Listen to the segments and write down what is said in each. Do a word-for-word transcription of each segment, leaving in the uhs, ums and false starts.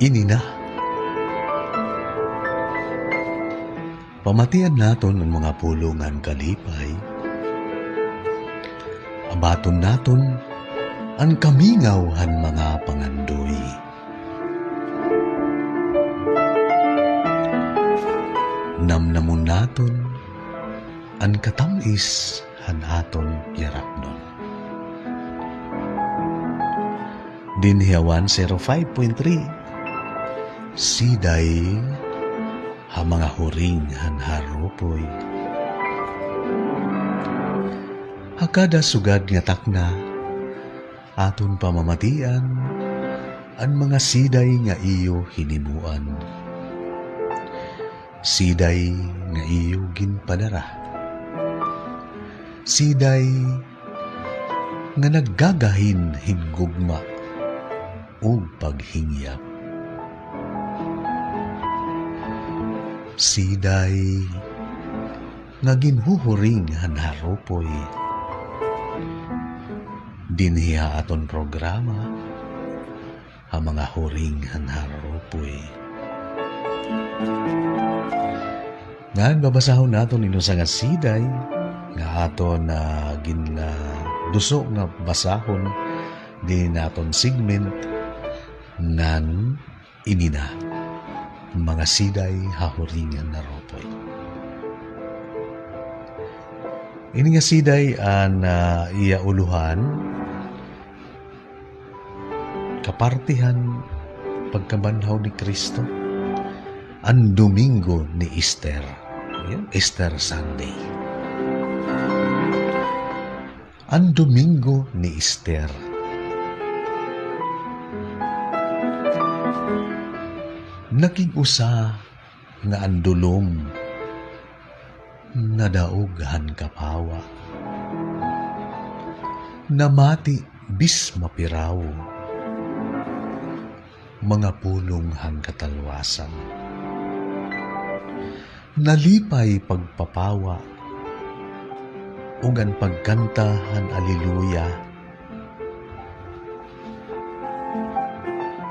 Ini na. Pamatian naton an mga pulong han kalipay. Abaton naton an kamingaw han mga pangandoy. Namnamon naton an katam-is han aton yaraknon. Dinhi ha one zero five point three, Siday ha mga huring han haropoy. Ha kada sugad nga takna, aton pamamatian an mga siday nga iyo hinimuan. Siday nga iyo ginpadara. Siday nga naggagahin hin gugma ug paghingyap. Siday nga ginhuhuring han haropoy. Dinhi ha aton programa, ha mga huring han haropoy. Ngan babasahon naton in usa nga siday nga aton, ah, gin, ah, duso nga basahon dinhi naton segment ngan ini na, mga siday ha huring han haropoy. Ini nga siday an, ah, iya ulohan, kaparte han pagkabanhaw ni Cristo, an Domingo ni Easter. Ayan, Easter Sunday. An Domingo ni Easter. Nakig-usa nga an dulom nadaog han kapawa. Namati bis mapiraw, mga pulong han katalwasan. Nalipay pagpapawa, ug an pagkanta han Aleluya.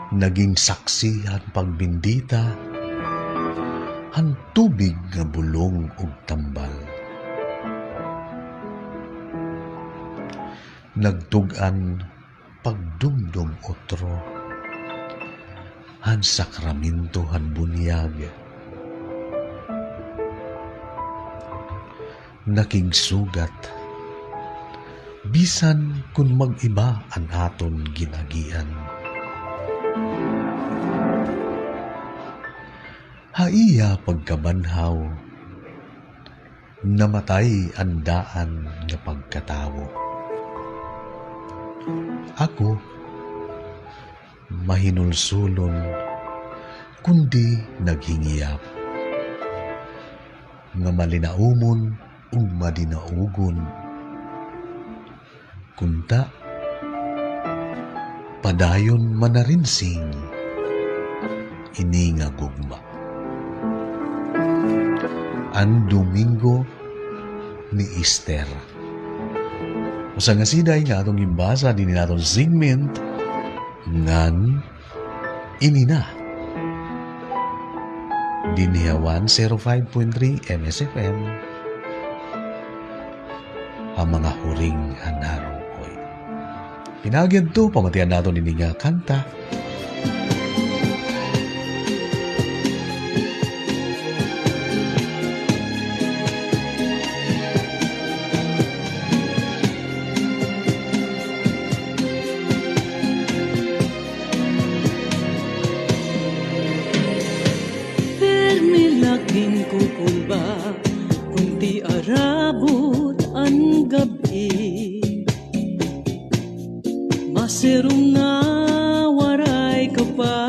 Naging saksi han pagbendita han tubig nga bulong ug tambal. Nagtug-an pagdumdom utro han sakramento han bunyag. Nakigsugat, bisan kon mag-iba an aton gin-agian. Ha iya pagkabanhaw, namatay an daan nga pagkatawo. Ako, mahinulsolon, kundi naghingyap, nga malinaumon ug madinaogon. Kunta, padayon manarinsing ini nga gugma. An Domingo ni Easter. Usa nga siday nga aton ginbasa dinhi naton segment ngan ini na. Dinhi ha one zero five point three M S F M, ha mga huring han haropoy. Pinaagi adto, pamatian naton ini nga kanta. Pirmi la ginkukulba, kunti arabot an gab-i. Masirom nga waray ka pa